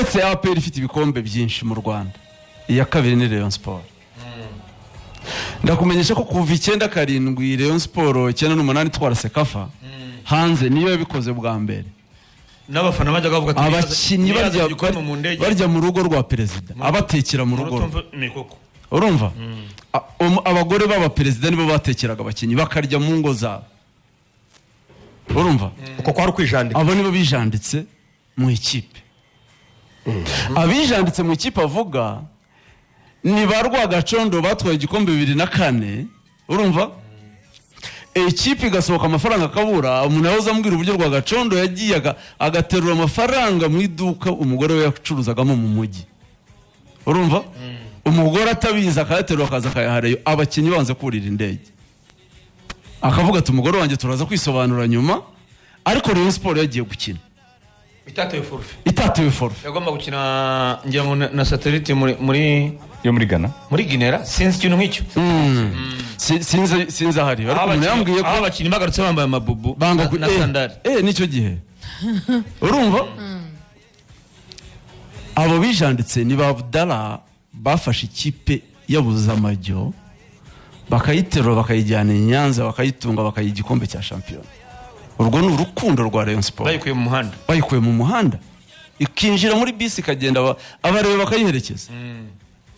Uretse APR ifite ibikombe byinshi mu Rwanda, iya kabiri ni Rayon Sport. Ndakumenyesha ko kuva 97, Rayon Sport 98 itwara CECAFA hanze, niyo yabikoze bwa mbere. N'abafana bajyaga bavuga ati Abakinnyi "Niyaza barya igikombe mu ndege." Barya mu rugo rwa perezida, abatekera mu rugo rwe. Ni koko. Urumva, abagore b'abaperezida nibo batekeraga abakinnyi, bakarya mu ngo zabo, urumva? Uko kwari ukwijandika. Abo nibo bijanditse mu ikipe. Abijanditse mu ikipe avuga ni ba Rwagacondo batwaye igikombe 2004, urumva, ikipe igasohoka amafaranga akabura. Umuntu yahoze ambwira uburyo Rwagacondo yagiye agaterura amafaranga mu iduka umugore we yacuruzagamo mu mujyi, urumva, umugore atabizi, akayaterura akaza akayaharayo, abakinnyi banze kurira indege, akavuga ati: "Umugore wanjye turaza kwisobanura nyuma." Ariko Rayon Sport yagiye gukina itatewe forfait. Itatewe forfait. Yagomba gukina, ngira ngo na Satellite muri yo muri Ghana. Muri Guinea, sinzi, ikintu nk'icyo. Sinzi ahari, ariko umuntu yambwiye ko Aho abakinnyi bagarutse bambaye amabubu banga na sandari. Nicyo gihe, urumva, abo bijanditse ni ba Abdallah bafashe ikipe yabuze amajyo, bakayiterura, bakayijyana i Nyanza, bakayitunga, bakayiha igikombe cya shampiyona. Urwo ni urukundo rwa Rayon Sport. Bayikuye mu muhanda. Bayikuye mu muhanda, ikinjira muri bisi, ikagenda, abareba bakayiherekeza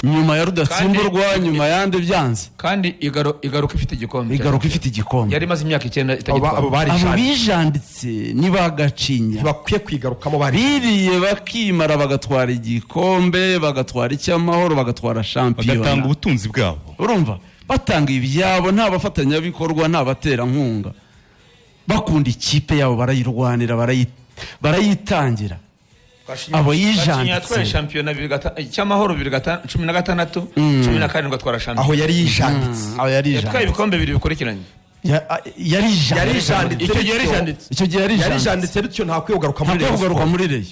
nyuma ya Rudatsimburwa, nyuma yande byanze. Kandi igaruka ifite igikombe. Igaruka ifite igikombe. Yari imaze imyaka 9 Abo itagitwara. Abo barijanditse. bijanditse ni ba Gacinya. Ntibakwiye kwigarukamo, bari Biriye bakimara, bagatwara igikombe, bagatwara icy'amahoro, bagatwara Bagatanga shampiyona. ubutunzi bwabo. Urumva, batanga ibyabo, nta bafatanyabikorwa, nta baterankunga, bakunda ikipe yabo, barayirwanira, barayitangira. Abo yijanditse. Yatwaye shampiyona cy'amahoro 2016, 17 atwara Aho shampiyona. yari yijanditse. Aho yari Yatwaye yijanditse. ibikombe bibiri bikurikiranye. Yari yijanditse. Yari yijanditse. Icyo gihe Bityo- yarijanditse. Icyo gihe yari yijanditse. Yarijanditse, bityo ntakwiye kugaruka muri Ntabwo Rayon kugaruka Sport. muri Rayon.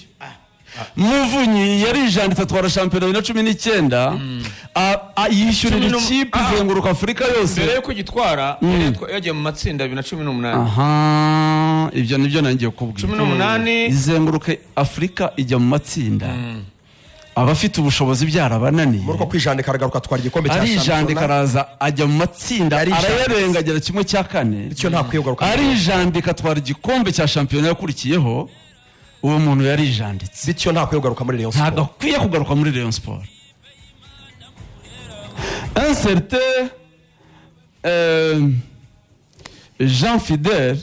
Muvunyi yarijanditse, atwara shampiyona 2019, yishyurira ikipe, izenguruka Afurika yose. Mbere yuko gitwara yari yagiye mu matsinda 2018. Aha, ibyo nibyo nangiye kubwira. 18. Izenguruka Afurika, ijya mu matsinda, abafite ubushobozi byarabananiye. Muri uko kwijandika aragaruka atwara igikombe cya Arijandika, shampiyona. araza ajya mu matsinda, Yarijanditse. arayarenga, agera 1/4. Bityo ntakwiye kugaruka muri Rayon. Arijandika, atwara igikombe cya shampiyona yakurikiyeho. Uwo muntu yarijanditse. Bityo ntakwiye kugaruka muri Rayon Ntabwo Sport. akwiye kugaruka muri Rayon Sport. Un certain Jean Fidel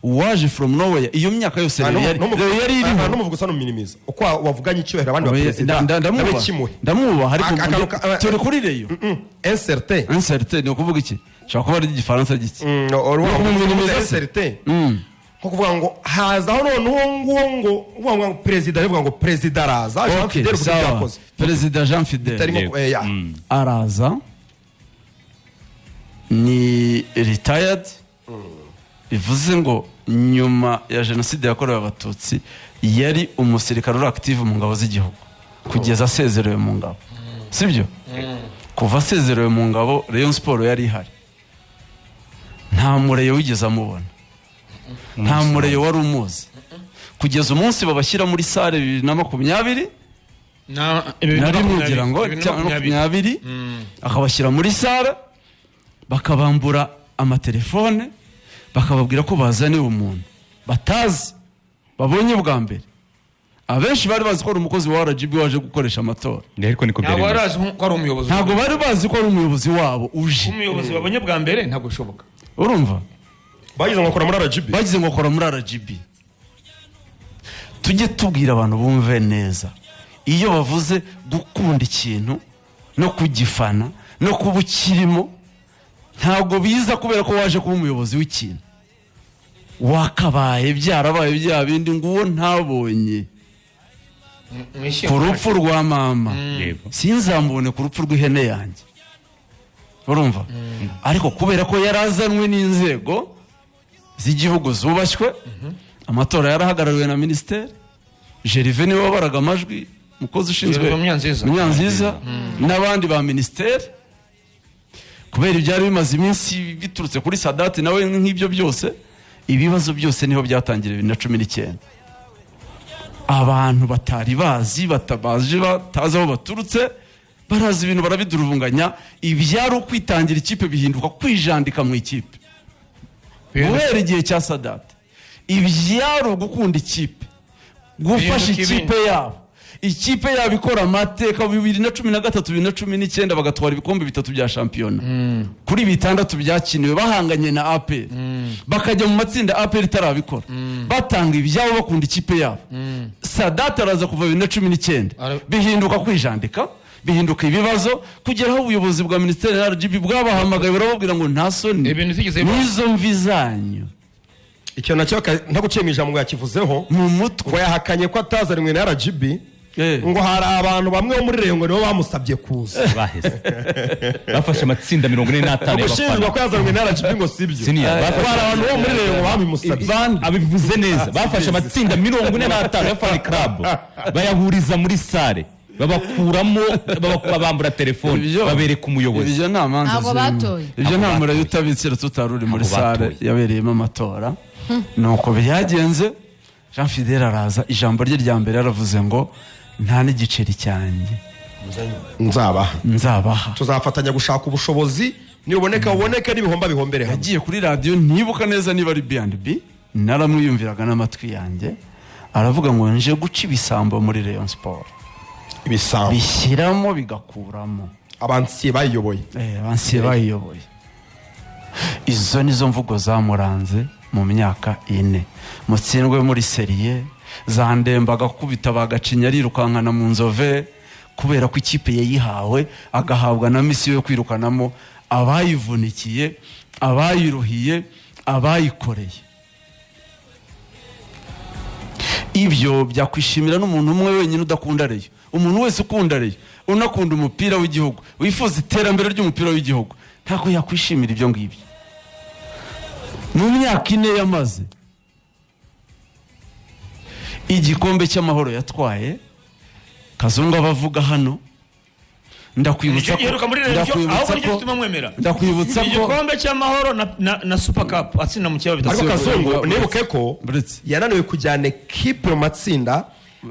waje from nowhere, iyo myaka yose Ah, Rayon Rayon yari iriho. N'umuvugo usa n'uminimiza uko wavuganye icyubahiro abandi ba Oya, perezida, nawe ndamwubaha. kimuhe. Ndamwubaha, ariko turi kuri Rayon. Un certain. Un certain ni ukuvuga iki? Ushobora kuba ari igifaransa gike. Uruvuga se. Incertain nko kuvuga ngo hazaho none uwo nguwo, ngo uvuga ngo perezida, aravuga ngo perezida araza Jean Okay, Fidel kuko sawa. yakoze. Perezida Jean Fidel. Bitari nko ya. Araza, ni retired, bivuze ngo nyuma ya jenoside yakorewe abatutsi yari umusirikare uri active mu ngabo z'igihugu kugeza asezerewe mu ngabo, sibyo? Kuva asezerewe mu ngabo, Rayon Sport yari ihari, nta mureyo wigeze amubona, nta mureyo wari umuzi, kugeza umunsi babashyira muri salle 2021 Na rimwe, ngira ngo 2020. cyangwa 20, akabashyira muri salle, bakabambura amatelefone, bakababwira ko bazaniwe umuntu batazi, babonye bwa mbere. Abenshi bari bazi ko ari umukozi wa RGB waje gukoresha amatora. Ariko niko byari Ntabwo bari bimeze. bazi ko ari umuyobozi. Ntabwo bari bazi ko ari umuyobozi wabo uje. Umuyobozi babonye bwa mbere, ntabwo bishoboka. Urumva? Bagize ngo akora muri RGB. Bagize ngo akora muri RGB. Tujye tubwira abantu bumve neza: iyo bavuze gukunda ikintu no kugifana no kuba ukirimo, ntabwo biza kubera ko waje kuba umuyobozi w'ikintu. Wakabaye byarabaye bya bindi ngo uwo ntabonye ku rupfu rwa mama, sinzamubone ku rupfu rw'ihene yanjye, urumva? Ariko kubera ko yarazanwe n'inzego z'igihugu zubashywe, amatora yarahagarariwe na minisiteri, Gervais niwe wabaraga amajwi, umukozi ushinzwe Gervais Munyanziza. Munyanziza n'abandi ba minisiteri, kubera ibyari bimaze iminsi biturutse kuri Sadati nawe nk'ibyo byose, ibibazo byose niho byatangiriye 2019. Abantu batari bazi, batabaje, batazi aho baturutse, barazi ibintu barabidurubunganya. Ibyari ukwitangira ikipe bihinduka kwijandika mu ikipe. Guhera igihe cya Sadate, ibyari ugukunda ikipe, gufasha Bihinduka ikipe yabo, ikipe yabo ikora amateka 2013, 2019, bagatwara ibikombe bitatu bya shampiyona kuri bitandatu byakiniwe, bahanganye na APR, bakajya mu matsinda APR itarabikora, batanga ibyabo, bakunda ikipe yabo. Sadate araza kuva 2019, bihinduka kwijandika, bihinduka ibibazo, kugera aho ubuyobozi bwa minisiteri ya RGB bwabahamagaye, burababwira ngo nta soni Ibintu bitigeze bibaho. n'izo mvi zanyu. Icyo nacyo ntaguciye mu ijambo, ngo yakivuzeho mu mutwe. Ngo yahakanye ko atazanywe na RGB, ngo hari abantu bamwe bo muri Rayon ngo nibo bamusabye kuza. Baheze bafashe amatsinda 45 Gushinjwa y'abafana. ko yazanywe na RGB ngo sibyo. Senior, ngo bafashe hari abantu bo muri Rayon ngo babimusabye. Bande? Abivuze neza, bafashe amatsinda 45 ya fan club, bayahuriza muri salle, babakuramo, babambura telefone, babereka umuyobozi. Ibyo nta manza Ntabwo zirimo. batoye. Ibyo nta Ntabwo murayo batoye. utabitsira tutari uri muri Ntabwo salle batoye. yabereyemo amatora. Nuko byagenze, Jean Fidele araza, ijambo rye rya mbere yaravuze ngo nta n'igiceri cyanjye nzabaha. Nzabaha. Tuzafatanya gushaka ubushobozi, nibuboneka buboneke, n'ibihomba bihombere hamwe. Yagiye kuri radiyo, ntibuka neza niba ari B&B, naramwiyumviraga n'amatwi yanjye, aravuga ngo nje guca ibisambo muri Rayon Sport. Ibisambo. Bishyiramo bigakuramo. Abansiye bayiyoboye. Abansiye bayiyoboye. Izo nizo mvugo zamuranze mu myaka 4. Mutsindwe muri séries, za Ndemba agakubita, bagacinya, arirukankana mu nzove, kubera ko ikipe yayihawe, agahabwa na mission yo kwirukanamo abayivunikiye, abayiruhiye, abayikoreye. Ibyo byakwishimira n'umuntu umwe wenyine udakunda Rayon. Umuntu wese ukunda Rayon, unakunda umupira w'igihugu, wifuza iterambere ry'umupira w'igihugu, ntabwo yakwishimira ibyo ngibyo. Mu myaka 4 yamaze, igikombe cy'amahoro yatwaye, Kazungu aba avuga hano, ndakwibutsa ko Giheruka muri Rayon, ndakwibutsa ahubwo nicyo ko gituma mwemera. Ndakwibutsa ko Igikombe cy'amahoro na Super Cup atsinda mu kibazo Ariko bitatu. Kazungu, Buretse. nibuke ko Buretse. yananiwe kujyana ekipe mu matsinda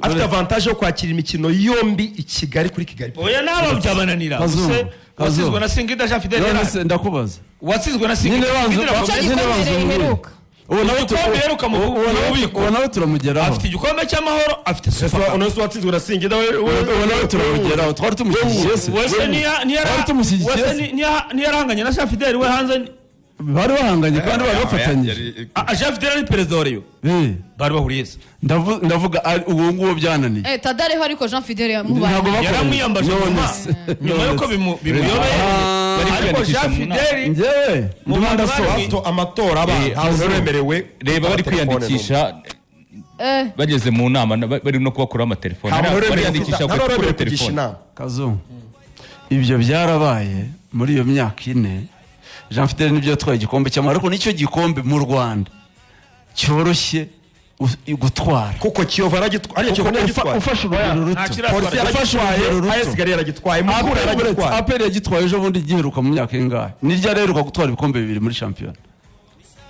afite Buretse. avantage yo kwakira imikino yombi i Kigali kuri Kigali. Oya, nabo byabananira. Kazungu, Use, watsinzwe Kazungu. na Singida, Jean Fidele None yarari. se ndakubaza. Watsinzwe na Nyine Singida. banza Singida Icyo irakomeye. nyine gikombe banza umbwire. iheruka. Uwo nawe Igikombe iheruka mu uwo nawe bubiko. Uwo nawe turamugeraho. Afite igikombe cy'amahoro, afite Super Cup. Uno watsinzwe na Singida Uwo nawe turamugeraho. Twari tumushyigikiye se? Wese Twari tumushyigikiye wese se? ntiyarahanganye na Jean Fidele we hanze? Bari bahanganye kandi bari bafatanyije. Ah, Jean Fidele ari perezida wa Rayon. Bari bahuriye se? Ndavuga uwo nguwo byananiye. Tadareho, ariko Jean Fidele yamubaye. Ntabwo bakoranye. Yaramwiyambaje None nyuma se. nyuma yuko bimuyobeye. Bari Ariko kwiyandikisha Jean mu nama. Fidele Njyewe Mu ndimo bantu ndasoza. Amatora aba ntawe uremerewe Reba, bari telefone. kwiyandikisha, bageze mu nama bari no kubakuraho amatelefone. Nta muntu uremerewe Bariyandikisha nta muntu kuri uremerewe kugisha telefone. inama. Kazungu, ibyo byarabaye muri iyo myaka 4. Jean Fidele nibyo, yatwaye igikombe cy'amahoro, ariko nicyo gikombe mu Rwanda cyoroshye gutwara. Kuko Kiyovu yaragitwaye, ariya Kiyovu ntiyagitwaye. Ufashe urugero Nta ruto. kiratwara. Polisi yaragitwaye, Urugero ruto. AS Kigali yaragitwaye, Mukura yaragitwaye. APR yagitwaye ejo bundi. Giheruka mu myaka ingahe? Ni ryari aheruka gutwara ibikombe bibiri muri shampiyona?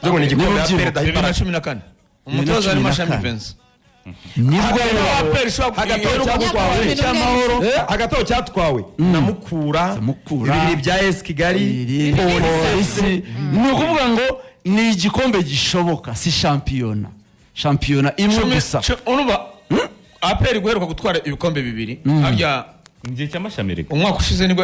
Byo ngo ni igikombe Niba ya ubyibuka. Perezida. 2014, umutoza Bibiri na arimo cumi na Mashami kane. Vincent. Nibwo APR ishobora Hagati iheruka aho gutwara Imyaka cy'amahoro. Hagati aho cyatwawe na Mukura, Mukura. bibiri bya AS Kigali, Bibiri, Polisi. Ni ukuvuga ngo ni igikombe gishoboka, si shampiyona, shampiyona imwe gusa. Urumva APR guheruka gutwara ibikombe bibiri harya Mu gihe cy'amashami reka. Umwaka ushize nibwo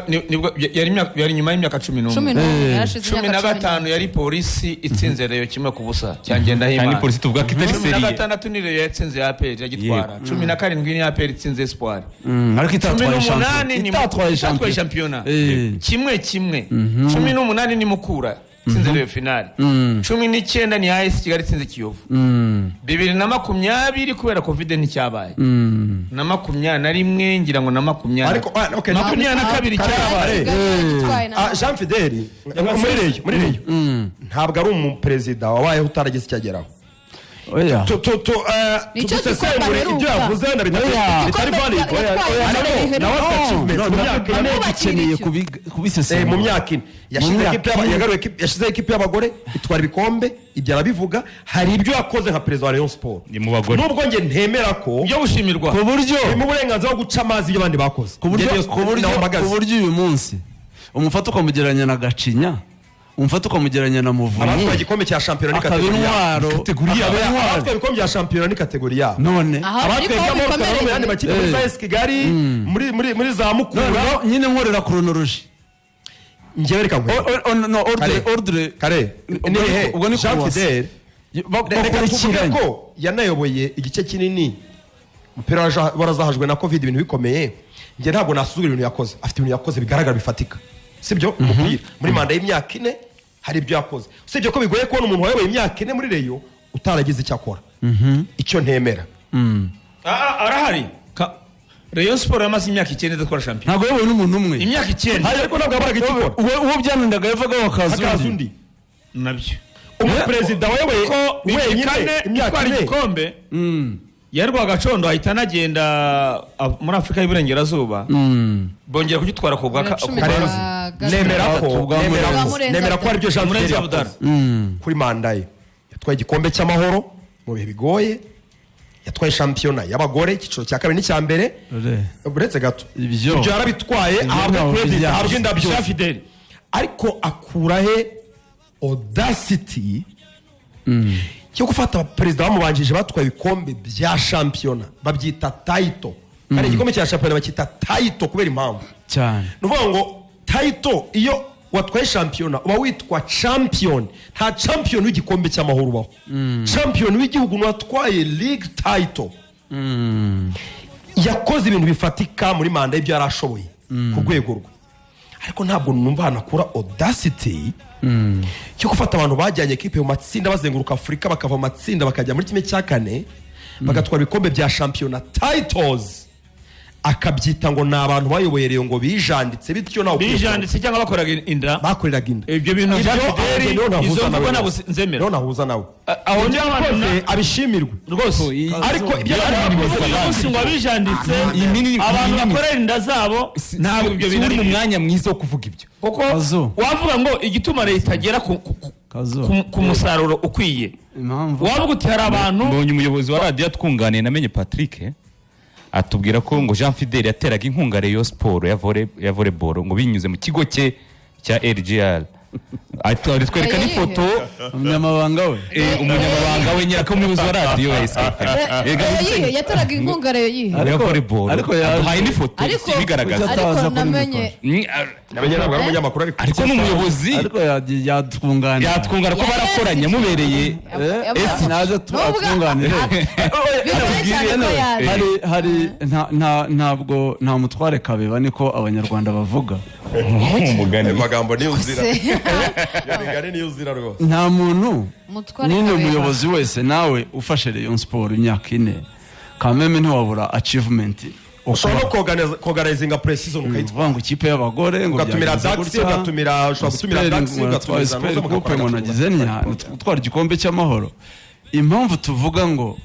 yari yari nyuma y'imyaka cumi cumi n'umwe. n'umwe yarashize. Cumi na Imyaka 11. gatanu yari Polisi itsinze Rayon 1-0 cya Ngendahimana. Kandi Polisi tuvuga ko itari Cumi na sérieux. gatandatu ni Rayon yatsinze APR iragitwara. 17 ni APR itsinze Espoir. Ariko Cumi itatwaye n'umunani shampiyona. ni Itatwaye itatwaye shampiyona. shampiyona. 1-1. 18 ni Mukura itsinze Rayon finale. 19 ni AS Kigali itsinze Kiyovu. 2020 kubera Covid nticyabaye, na 21 ngira ngo na makumyabiri Ariko okay, 22 cyabaye. Ah, Jean Fideli muri Rayon ntabwo ari umuperezida wabayeho utaragize icyo ageraho. Oya. Nicyo Tubisesengure gikombe ibyo aheruka. yavuze wenda bitari Oya. bitari Igikombe valid. yatwaye Ariko aheruka. nawe afite achievements mu myaka ine. Amwubakira Dukeneye icyo. kubisesengura. Mu myaka 4 yashyize Mu myaka ekipe y'aba- 4. yagaruye yashyizeho ekipe y'abagore itwara ibikombe, ibyo arabivuga. Hari ibyo yakoze nka perezida wa Rayon Sport Ni mu bagore. Nubwo njye ntemera ko Byo gushimirwa. Ku buryo birimo uburenganzira bwo guca amazi ibyo abandi bakoze. ku buryo Njye niyo- ku buryo naho mpagaze. ku buryo uyu munsi umufata ukamugereranya na Gacinya, umufata ukamugereranya na Muvunyi, Abatwaye igikombe cya shampiyona ni akaba category yabo. intwaro, Category yabo. akaba intwaro. Abatwaye ibikombe bya shampiyona ni category yabo. None Aha, Abatwaye ariko aho iby'amahoro bikomereye. mu yandi makipe, muri za AS Kigali, muri za Mukura. Noneho nyine nkorera chronology. Njyewe reka nkwereke. No, ordre Kare. ordre. Kare. Ubwo Ni hehe? Ubwo ni Jean kuwasa. Fidel, reka tuvuge Bakurikiranye. ko yanayoboye igice kinini umupira warazahajwe na Covid, ibintu bikomeye. Njye ntabwo nasuzugura ibintu yakoze. Afite ibintu yakoze bigaragara, bifatika, sibyo? Umupira muri manda y'imyaka 4 hari ibyo yakoze, usibye ko bigoye kubona umuntu wayoboye imyaka 4 muri Rayon utaragize icyo akora. Icyo ntemera Ah, ah, arahari. Rayon Sport yamaze imyaka 9 idatwara shampiyona. Ntabwo yayobowe n'umuntu umwe. Imyaka 9. Ariko ntabwo yaboraga icyo ikora. Uwo byananiraga yavaga hakaza hakaza undi. undi. Nabyo. Umuperezida wayoboye Ko bibiri wenyine kane imyaka itwara 4 igikombe yari Rwagacondo, ahita anagenda muri Afurika y'Iburengerazuba, bongera kugitwara ku bwa Cumi ku bwa- na gatatu. Nemera ko Ubwa nemera Murenzi. ko Murenzi nemera ko ari byo Jean Murenzi Fidel Abdallah. yakoze kuri manda ye. Yatwaye igikombe cy'amahoro mu bihe bigoye, yatwaye shampiyona y'abagore icyiciro cya kabiri n'icya mbere. Ure. Uretse gato, Ibyo. Ibyo yarabitwaye, Ibyo ahabwa ntabwo credit, bijyana. ahabwa indabyo. Jean Fidel. Ariko akura he audacity yo gufata perezida bamubanjije batwaye ibikombe bya shampiyona, babyita title, kandi igikombe cya shampiyona bacyita title kubera impamvu? Cyane. Ni ukuvuga ngo title, iyo watwaye shampiyona uba witwa champion. Nta champion w'igikombe cy'amahoro ubaho. Champion w'igihugu ni uwatwaye league title. Yakoze ibintu bifatika muri manda y'ibyo yari ashoboye ku rwego rwe, ariko ntabwo numva ahantu akura audacity cyo gufata abantu bajyanye ekipe mu matsinda, bazenguruka Afurika, bakava mu matsinda bakajya muri 1/4, bagatwara ibikombe bya shampiyona, titles, akabyita ngo ni abantu bayoboye Rayon ngo bijanditse, bityo nawe ukwiye Bijanditse cyangwa bakoraga inda. Bakoreraga inda. Ibyo bintu Ibyo Jean Fidel, niho ntahuza izo nawe mvugo ntabwo rwose. nzemera. Niho nahuza nawe. Aho Ibyo niho abantu yakoze abishimirwe, rwose. Ariko ibyo yakoze Uyu munsi ngo abijanditse, Iyi abantu mini- bakorera inda zabo, ntabwo ibyo Si bintu uri ari mu byo. mwanya mwiza wo kuvuga ibyo. Kuko Kazu. wavuga ngo igituma leta igera Kazu. ku musaruro ukwiye, Impamvu wavuga uti hari abantu Mbonye umuyobozi wa radiyo atwunganiye, namenye Patrick, atubwira ko ngo Jean Fidel yateraga inkunga Rayon Sport ya volleyball ngo binyuze mu kigo cye cya RGR. Atwereka Ayo n'ifoto. Umunyamabanga we. Umunyamabanga we nyirako, umuyobozi wa radiyo ya SKFM. Rayon yihe? Yateraga inkunga Rayon yihe? Ya volleyball. Ariko yaje- Aduhaye n'ifoto Ariko ibigaragaza. Kuki ataza ariko kuri namenye Namenye ntabwo ari umunyamakuru, ariko Ariko ni umuyobozi. Ariko yatwunganira. Yatwungana ko barakoranye mubereye. Ese naje atwunganire. Bigoye cyane ko yaza. Hari nta nta ntabwo nta mutware kabeba, niko Abanyarwanda bavuga. Umugani. Ayo magambo niyo uzira. Se. Iyo migani niyo uzira rwose. Nta muntu Mutware nyine kabeba. umuyobozi wese nawe ufashe Rayon Sport imyaka 4 kameme ntiwabura achievement. Ushobora no koganizinga pre-season ukayitwara. Uvuga ngo ikipe y'abagore ngo Ugatumira byagenze Dax, gutya. ushobora gutumira Super Dax, ngo ugatumira natwaye Super Zanuza, Coupe mugakora ngo nagize nya gutwara igikombe cy'amahoro. Impamvu tuvuga ngo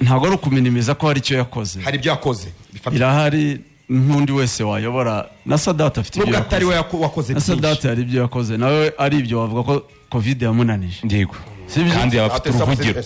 ntabwo ari ukuminimiza ko hari icyo yakoze. Hari ibyo yakoze bifatika. Irahari, nk'undi wese wayobora, na Sadati afite ibyo Nubwo atari we yakoze. wakoze Na byinshi. Sadati hari ibyo yakoze nawe, ari ibyo wavuga ko Covid yamunanije. Yego. Sibyo? Kandi yaba afite uruvugiro.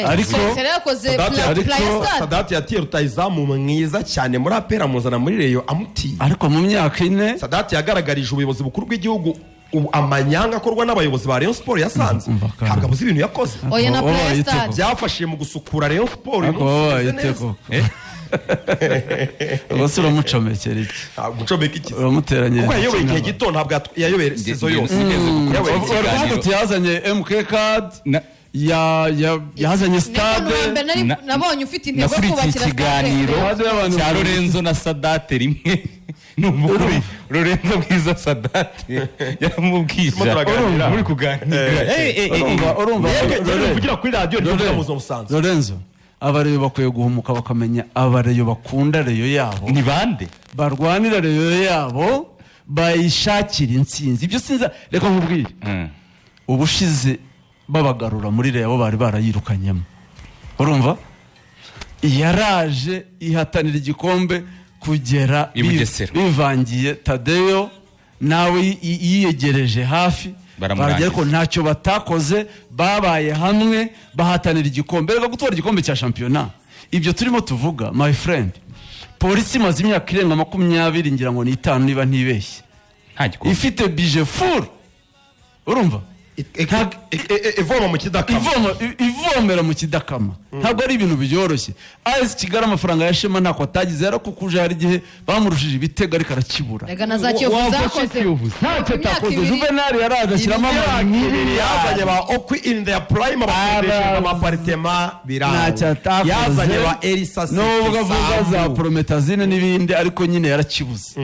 Ariko- Sera yakoze playa stade. Sadati yatiye rutayizamu mwiza cyane muri APR, amuzana muri Rayon amutiye. Ariko mu myaka 4 Sadati yagaragarije ubuyobozi bukuru bw'igihugu ubu amanyanga akorwa n'abayobozi ba Rayon Sport yasanze. Umva kandi. Ntabwo abuze ibintu yakoze. Oya, na Wabaye playa iteko. stade. Byafashije mu gusukura Rayon Sport, uyu Ariko munsi wabaye imeze neza. iteko. Ubwo se uramucomekera iki? Ntabwo ucomeka iki? Uramuteranyiriza Kuko yayoboye igihe iki? gito, ntabwo yayoboye saison yose. Nigeze gukora Yayoboye ikiganiro. Baravuga uti yazanye MK card, yazanye Niko stade. n'uwa mbere nari nabonye ufite intego yo Nakurikiye kubakira ikiganiro stade. Stade y'abantu cya babiri. Lorenzo na Sadate rimwe, numva ukuri Lorenzo bwiza Sadate yaramubwije. Turimo turaganira. Muri kuganira. Urumva, urumva. Yebwe, Lorenzo. mvugira kuri radiyo ryo Lorenzo. mu buzima busanzwe. Lorenzo, abareyo bakwiye guhumuka, bakamenya abareyo bakunda Rayon yabo, Ni bande? barwanira Rayon yabo, bayishakira intsinzi. Ibyo sinza, reka nkubwire. Ubushize Babagarura muri Rayon, bo bari barayirukanyemo. Urumva, yaraje ihatanira igikombe kugera I Bugesera. Bivangiye Tadeyo nawe yiyegereje hafi. Baramurangiza. Baragera, ariko ntacyo batakoze, babaye hamwe bahatanira igikombe. Reka, gutwara igikombe cya shampiyona, ibyo turimo tuvuga, my friend, Polisi imaze imyaka irenga 25, ngira ngo ni itanu niba ntibeshye, Nta gikombe. ifite budget full, urumva? Ivoma mu kidakama. Ivomera mu kidakama, ntabwo ari ibintu byoroshye. AS Kigali, amafaranga ya Shema ntako atagize, yarakukuje. Hari igihe bamurushije ibitego ariko arakibura. Reka, na za Kiyovu Wafashe zakoze Kiyovu, ntacyo Imyaka atakoze. 2. Juvenal yaraje ashyiramo amamiliyari. Yazanye ba Okwi in their prime, abakodesheje ama appartement, biranga. Ntacyo atakoze. Yazanye ba Elisa. Nubwo avuga za promethazine n'ibindi, ariko nyine yarakibuze,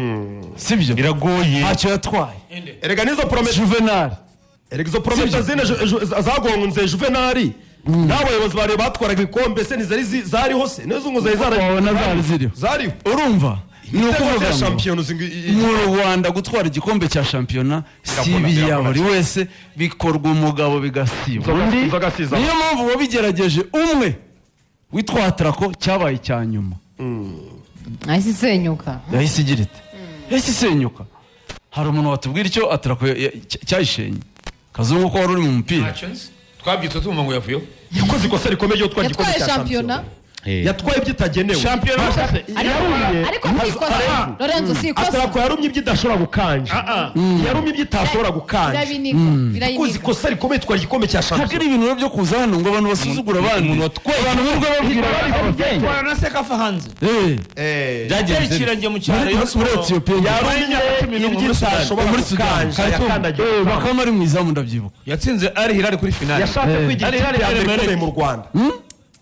sibyo? Biragoye. Ntacyo yatwaye. Erega nizo promet Juvenal. Erega izo promethazine zagonze Juvenali n'abayobozi bari batwaraga ibikombe se ntizari zariho se? N'izo ngo zari Wabona zari ziriho. Zariho. Urumva, ni Ibitego ukuvuga bya ngo shampiyona mu Rwanda gutwara igikombe cya shampiyona si Biravuna, ibya biravuna buri cyane. wese, bikorwa umugabo bigasiba undi. Inzoga si iz'abantu. Niyo mpamvu wabigerageje umwe witwa Atrako cyabaye icya nyuma. Ahise isenyuka. Yahise igira ite? Yahise isenyuka. Hari umuntu watubwira icyo Atrako cyayishenye? Kazungu, ko wari uri mu mupira. Ntacyo nzi, twabyutse tumva ngo yavuyeho. Yakoze ikosa rikomeye ryo gutwara igikombe Yatwaye cya shampiyona. shampiyona, yatwaye ibyo itagenewe. Shampiyona. Ariko si ikosa, Lorenzo, si ikosa. Atarako yarumye ibyo idashobora gukanja, yarumye ibyo itashobora gukanja. Birabinika. Yakoze Birayinika. ikosa rikomeye, twara igikombe cya Ntabwo ari shampiyona. ibintu rero byo kuza hano ngo abantu basuzugura abandi. Umuntu watwaye Abantu birirwa babwira Twara na CECAFA hanze. Eh, Byagenze. Cyari mu cyaro. Muri Etiyopiya. Yarumye ibyo itashobora Muri Sudani. gukanja, yakandagiye. Eh, bakaba ari mu izamu, ndabyibuka. Yatsinze Al Hilal kuri finale. Yashatse kwigira Ari- ikipe ya Ari- mbere ikomeye mu Rwanda.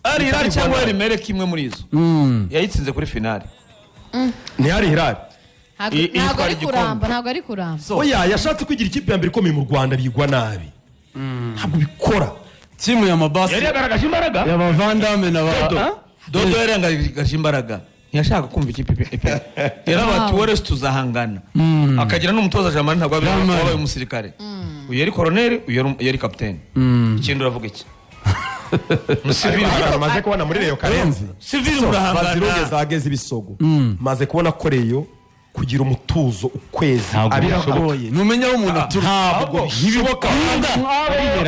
Al Hilal cyangwa Al Merrikh, imwe muri izo yayitsinze kuri finale. Ntihari Hilal. Ntabwo Itwara ntabwo ari igikombe. kuramba, ntabwo ari kuramba. Oya, yashatse kwigira ikipe ya mbere ikomeye mu Rwanda, bigwa nabi, ntabwo bikora. Timu ya mabasi. Yari yagaragaje imbaraga. Ya ba Vandame na ba Dodo. Dodo yari yagaragaje imbaraga, ntiyashaka kumva ikipe ipe yarabaye ati Wow. "Wores tuzahangana." Akagira n'umutoza Jamari, ntabwo wabaye Jamari. wabaye umusirikare. Uyu yari koroneri, uyu yari kapiteni. Ikindi uravuga iki? Musivili. Abantu maze kubona muri Rayon, Karenzi, Sivili baziruge murahangana. zageze ibisogo, maze kubona ko Rayon kugira umutuzo ukwezi Ntabwo abirabura. bishoboka. Oye, ntumenya aho umuntu aturuka. Ntabwo bishoboka.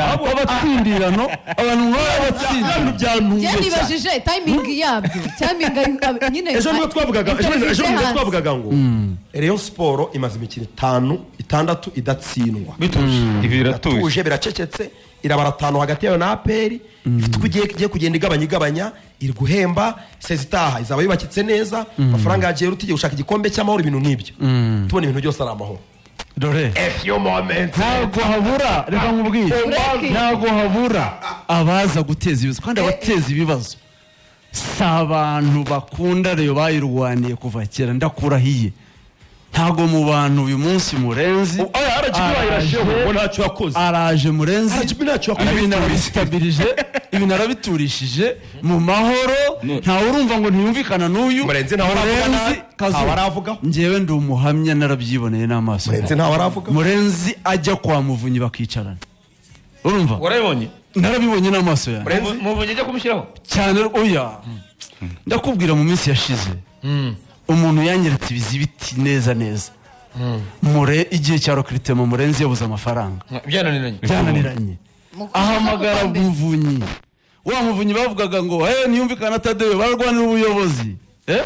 Abatsindirano, abantu nk'aba batsindirano. Byantunze Njye cyane. nibajije timing yabyo, timing nyine. Ejo nibwo twavugaga, ejo nibwo hanze. twavugaga ngo Rayon Sport imaze imikino itanu, itandatu idatsindwa. Bituje. Ibi biratuje. Biratuje, biracecetse, irabara atanu hagati yayo na APR. Ifite uko igiye kugenda igabanya, igabanya, iri guhemba. Sezi itaha izaba yubakitse neza, amafaranga yagiye rutigiye gushaka igikombe cy'amahoro, ibintu nk'ibyo. Tubona ibintu byose ari amahoro. Dore A few moments. Ntabwo habura, reka nkubwire, Ureke. ntabwo habura abaza guteza ibibazo, kandi abateza ibibazo si abantu bakunda Rayon bayirwaniye kuva kera, ndakurahiye. Ntabwo mu bantu uyu munsi Murenzi Oya, RGB bayirasheho ngo ntacyo yakoze. Araje Murenzi. RGB ntacyo yakoze. Ibintu arabisitabirije, ibintu arabiturishije mu mahoro, ntawe urumva ngo ntiyumvikana n'uyu. Murenzi ntawe aravuga Murenzi, nabi. Kazu, Ntawe aravugaho. njyewe ndi umuhamya, narabyiboneye n'amaso. Murenzi ntawe aravuga. Murenzi ajya kwa Muvunyi bakicarana, urumva? Warabibonye? Narabibonye n'amaso yanjye. Murenzi? Muvunyi ajya kumushyiraho? Cyane. Oya, ndakubwira, mu minsi yashize umuntu yanyeretse ibizibiti neza neza mure igihe cya recrutement, Murenzi yabuze amafaranga. Byananiranye. Byananiranye. Mu kuza Ahamagara kuwa mbere. Muvunyi, wa Muvunyi bavugaga ngo hey, niyumvikana Tadeyo bararwanira ubuyobozi, eh?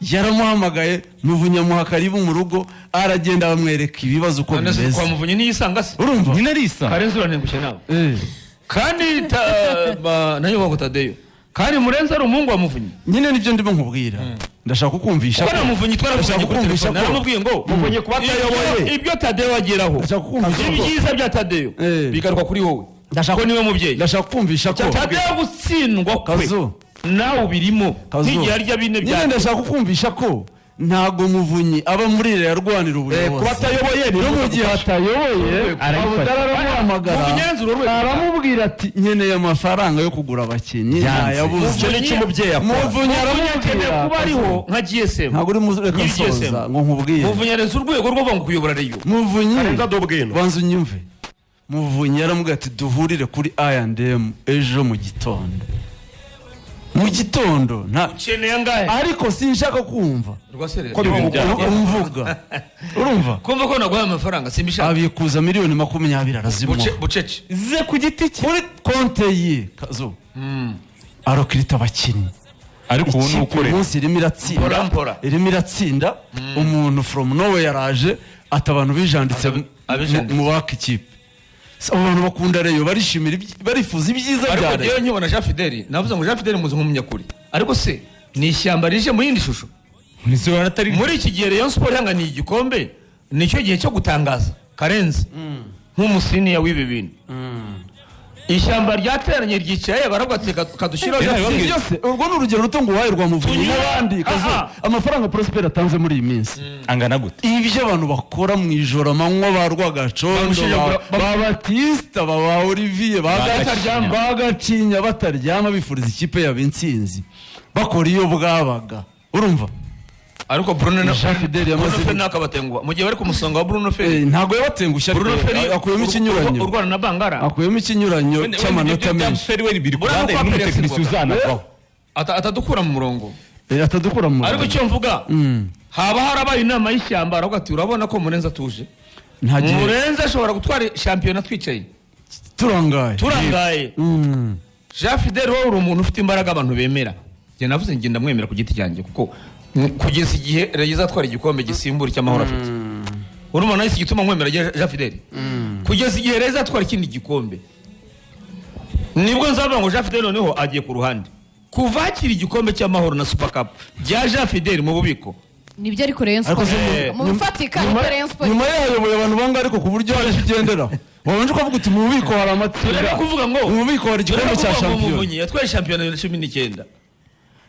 Yaramuhamagaye, Muvunyi amuha karibu mu rugo, aragenda bamwereka ibibazo uko None se bimeze. kwa Muvunyi ntiyisanga se? Urumva? Nyine arisa. Karenzi urantengushye nawe. Eh. Kandi nayo ngo Tadeyo, kandi Murenzi ari umuhungu wa Muvunyi. Nyine nibyo ndimo nkubwira, ndashaka kukumvisha Kuko na Muvunyi twaravuganye Ndashaka kuri kukumvisha telefone, ko naramubwiye ngo Muvunyi kuba atayoboye. Ibyo Tadeyo ageraho, Ndashaka kukumvisha ko ibyiza bya Tadeyo Eh. bigaruka kuri wowe, Ndashaka- ko niwe mubyeyi. Ndashaka kukumvisha ko Tadeyo gutsindwa kwe Kazu. nawe ubirimo. Kazu. Nk'igihe arya bine Nyine bya ndashaka kukumvisha ko ntago Muvunyi aba muri Rayon arwanira ubuyobozi. Kuba atayoboye ni No mu gihe atayoboye, Arayifashe. Abudara aramuhamagara, Muvunyi yarenze urwo rwego. aramubwira ati nkeneye amafaranga yo kugura abakinnyi, Byanze. ntayabuze. Icyo ni cyo umubyeyi akora. Muvunyi Muvunyi akeneye aramubwira kuba ariho nka GSM. Ntabwo uri muzi, reka Nyiri nsoza GSM. ngo nkubwire. Muvunyi arenze urwego rwo kuvuga ngo kuyobora Rayon. Muvunyi Karenzi adobwino. banza unyumve. Muvunyi yaramubwiye ati duhurire kuri I&M ejo mu gitondo, mu gitondo nta Ukeneye angahe? Ariko sinshaka kumva Rwose Ko bivugwa. umvuga, urumva? Kumva ko naguhaye amafaranga simbishaka. Abikuza miliyoni 20 arazimuha. Bucece. Ze ku giti cye. Kuri konte ye, Kazo, arokirita abakinnyi. Ariko ubu ni Ikipe uyu ukorera. munsi irimo iratsinda. Mpora, mpora. Irimo iratsinda. Umuntu from nowhere yaraje ati abantu bijanditse Abijanditse. mu baka ikipe. Abo bantu bakunda Rayon, barishimira barifuza ibyiza bya Ariko Rayon. njyewe nkibona Jean Fideli, navuze ngo Jean Fideli muzi nk'umunyakuri, ariko se ni ishyamba rije mu yindi shusho? Atari Muri iki gihe Rayon Sport ihanganiye igikombe, nicyo gihe cyo gutangaza Karenzi nk'umusiniya w'ibi bintu. Ishyamba ryateranye, ryicaye, baravuga ati: "Reka kadushyiraho Jean Fideli." Byose urwo ni urugero ruto nguhaye rwa Muvunyi n'abandi, Kazo. Amafaranga Prosper atanze muri iyi minsi, Angana gute? Ibyo abantu bakora mu ijoro, amanywa, ba Rwagacondo, Bamushinyagura- ba Batista, ba Olivier, ba Gacinya. Ba Gacinya, bataryama, bifuriza ikipe yabo intsinzi, bakora iyo bwabaga, urumva? Ariko Bruno na Jean Fideli Bruno yamaze Ferry nakabatenguha mu gihe bari ku musonga wa Bruno Ferry. Ntabwo yabatengushye, ariko Bruno Ferry akuyemo ikinyuranyo. Urwana na Bangara. Akuyemo ikinyuranyo cy'amanota menshi. Ferry we biri ku Buriya ruhande nuko n'umutekinisiye yatsindwaga. uzanavaho. Atadukura mu murongo. Atadukura mu Ariko murongo. icyo mvuga, haba harabaye inama y'ishyamba, aravuga ati: "Urabona ko Murenzi atuje." Nta gihe. Murenzi ashobora gutwara shampiyona twicaye. Turangaye. Turangaye. Jean Fidel, wowe uri umuntu ufite imbaraga abantu bemera. Njye navuze, ngenda mwemera ku giti cyanjye, kuko kugeza igihe Rayon izatwara igikombe gisimbura icy'amahoro afite, urumva nahise igituma nkwemera Jean Fidel. Kugeza igihe Rayon izatwara ikindi gikombe, nibwo nzavuga ngo Jean Fidel noneho agiye ku ruhande. Kuva hakiri igikombe cy'amahoro na Super Cup bya Jean Fidel mu bubiko. Nibyo, ariko Rayon Ariko Sport se mu bifatika nibyo Rayon Sport Nyuma yayoboye abantu bangahe? Ariko ku buryo hari igendera, wabanje ukavuga uti mu bubiko hari amatsinda, Turebe kuvuga ngo mu bubiko hari igikombe turebe cya kuvuga ngo shampiyona. Muvunyi yatwaye shampiyona 2019,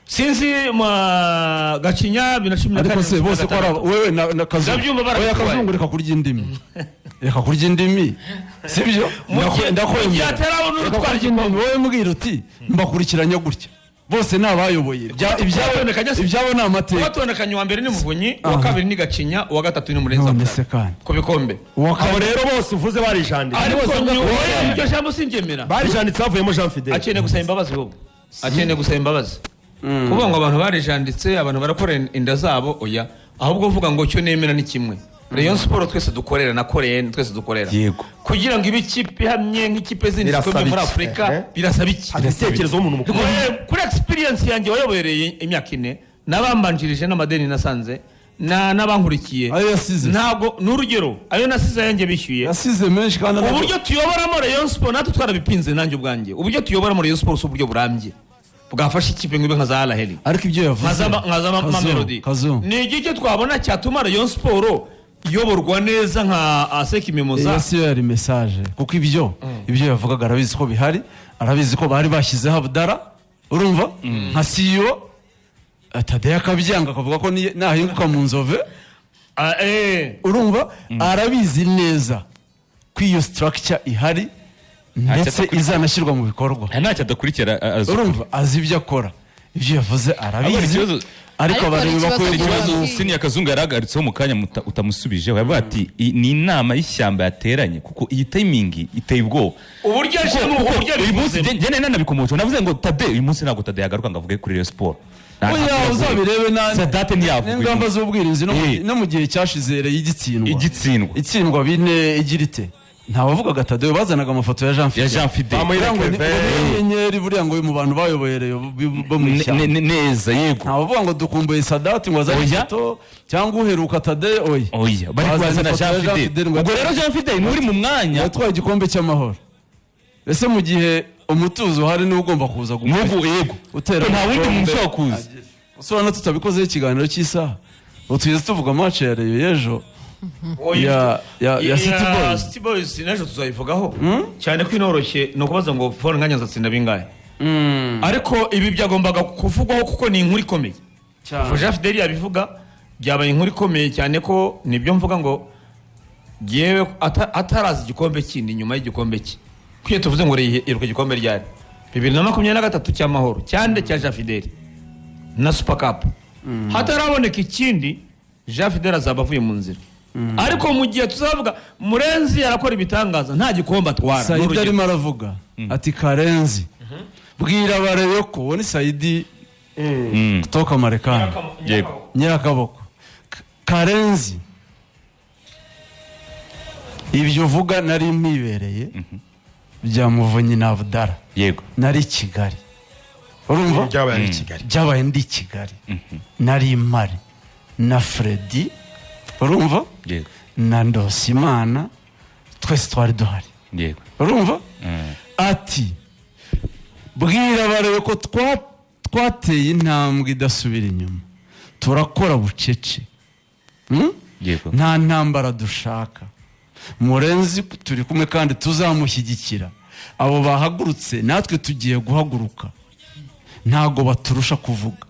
sinzi ma Gacinya 2014. Ariko se bose ko ari wewe na Kazungu? Ndabyumva, Oya. barabitwaye. Kazungu, reka kurya indimi, reka kurya indimi, sibyo? Mu gihe Ndakwemera. atarabona Reka urutwara kurya indimi. Wowe mbwira uti mbakurikiranye gutya, bose ni abayoboye. Kubatondekanya Ibyabo ni amateka. Kubatondekanya, uwa mbere ni Muvunyi, uwa Aha. kabiri ni Gacinya, uwa gatatu ni Murenzi. None se kandi Ku bikombe. Uwa Abo kane rero bose uvuze barijanditse. Ariko oya, iryo jambo sinjyemera. Barijanditse, havuyemo Jean Fidel. Akeneye gusaba imbabazi, wowe akeneye gusaba imbabazi. Kuvuga ngo abantu barijanditse, abantu barakora inda zabo, oya. Ahubwo uvuga ngo icyo nemera ni kimwe: Rayon Sport twese dukorera, nakoreye, twese dukorera. Kugira ngo ibe ikipe ihamye nk'ikipe zindi Birasaba zikomeye muri iki? Afurika, birasaba iki? Hari ibitekerezo w'umuntu mukuru. Kuri experience yanjye wayoboreye imyaka 4, n'abambanjirije, n'amadeni nasanze n'abankurikiye. Ayo yasize. Ntabwo ni urugero, ayo nasize ayanjye bishyuye. Yasize menshi kandi Uburyo tuyoboramo Rayon Sport, natwe twarabipinze, nanjye ubwanjye, uburyo tuyoboramo Rayon Sport si uburyo burambye bwafasha ikipe ngo ibe nka za Al Ahly, Ariko ibyo yavuze, nka za Kazungu, Mamelodi. Kazungu. Ni igice twabona cyatuma Rayon Sport iyoborwa neza nka ASEC Mimosa. Iyo siyo yari message, kuko ibyo yavugaga arabizi ko bihari, arabizi ko bari bashyizeho Abdara, urumva, nka CEO, Tadeyo akabyanga, akavuga ko nahinguka mu Nzove. Urumva, arabizi neza ko iyo structure ihari, ndetse izanashyirwa mu bikorwa. Ntacyo adakurikira azi. Urumva, azi ibyo akora, ibyo yavuze Ahubwo arabizi. ikibazo- Ariko Ariko abantu hari ikibazo bakwiye Ikibazo Ikibazo- Siniya Kazungu yaragarutseho mu kanya utamusubijeho, yavuga ati: "Ni inama y'ishyamba yateranye," kuko iyi timing iteye ubwoba. Uburyo ajemo, uburyo Uyu munsi abivuzemo. njye nanabikomoje, navuze ngo Tade uyu munsi, ntabwo Tade yagaruka ngo avuge kuri Rayon Sport. Oya, uzabirebe Sadate ntiyavuga uyu n'ingamba munsi. z'ubwirinzi no mu gihe cyashize Rayon igitsindwa, Igitsindwa. itsindwa 4 igira ite, ntawavugaga Tadeyo, bazanaga amafoto ya Jean Ya Fidel. Jean Fidel. Bamuha Buriya ngo Kevin. ni inyenyeri, buriya ngo mu bantu bayoboye Rayon bo mu ishyamba. Neza, yego. Ntawavuga ngo dukumbuye Sadati ngo azane Oya. ifoto, cyangwa uheruka Tadeyo, oya. Oya, bari Bazana kubazana ifoto ya Jean Jean Fidel. Fidel ngo Ubwo rero Jean Fidel ni uri mu mwanya. Yatwaye igikombe cy'amahoro. Ese mu gihe umutuzo uhari, niwe ugomba kuza N'ubwo yego. Utera Nta wundi muntu igikombe. ushobora kuza. Usobanura tutabikozeho ikiganiro cy'isaha, ubu tugeze tuvuga match ya Rayon y'ejo Oya, ya City Boys. City Boys n'ejo tuzayivugaho cyane ko inoroshye. Ni ukubaza ngo Fall Ngagne azatsinda bingahe? Ariko ibi byagombaga kuvugwaho kuko ni inkuru ikomeye. Kuva Jean Fidel yabivuga, byabaye inkuru ikomeye cyane, ko nibyo mvuga ngo yewe ataraza igikombe kindi nyuma y'igikombe cye. Kuko iyo tuvuze ngo iruka igikombe ryari 2023 cy'amahoro cyande cya Jean Fidel na Super Cup, hataraboneka ikindi, Jean Fidel azaba avuye mu nzira. Ariko mu gihe tuzavuga Murenzi arakora ibitangaza, nta gikombe atwara, ni Sayidi urugero. arimo aravuga ati: "Karenzi, bwira abareyo ko uwo ni Sayidi kutoka Marekani." Yego. Nyirakaboko. Karenzi, ibyo uvuga nari mpibereye bya Muvunyi na Abudara. Nari i Kigali, urumva? Byabaye ari i Kigali. Byabaye ndi i Kigali, nari mpari na Fredi, urumva? Yego. Na Ndosimana, twese twari duhari. Urumva? Ati: "Bwira abarebe ko twateye intambwe idasubira inyuma, turakora bucece." Yego. Nta ntambara dushaka. Murenzi turi kumwe kandi tuzamushyigikira. Abo bahagurutse, natwe tugiye guhaguruka, ntago baturusha kuvuga.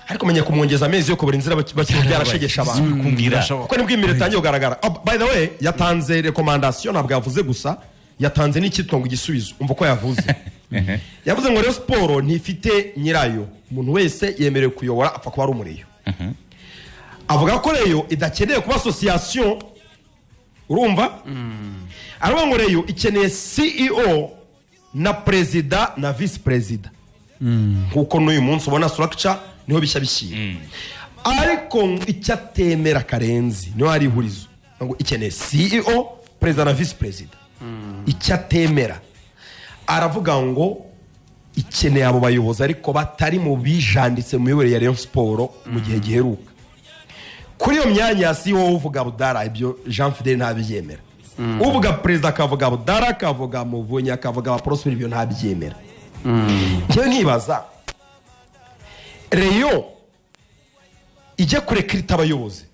Ariko menya kumwongeza amezi yo kubura inzira bakiri byarashegesha abantu. Kumbwira. Kuko nibwo imirimo itangiye kugaragara. Oh, by the way, yatanze recommandation. Ntabwo yavuze gusa, yatanze n'icyitwa ngo igisubizo. Umva uko yavuze. Yavuze ngo Rayon Sport ntifite nyirayo, umuntu wese yemerewe kuyobora apfa kuba ari umureyo. Avuga ko Rayon idakeneye kuba association, urumva? Aravuga ngo Rayon ikeneye CEO na perezida na visi perezida, nkuko n'uyu munsi ubona structure niho bishya bishyira. Ariko icyo atemera Karenzi, niho hari ihurizo, ngo ikeneye CEO, perezida na visi perezida. Icyo atemera, aravuga ngo ikeneye abo bayobozi ariko batari mu bijanditse mu miyoborere ya Rayon Sport mu gihe giheruka kuri iyo myanya ya CEO. Uvuga Budara, ibyo Jean Fidele ntabyemera. Uvuga perezida akavuga Budara, akavuga Muvunyi, akavuga Abaporosiperi, ibyo ntabyemera. Njyewe nkibaza, Rayon ijya kurecruita abayobozi.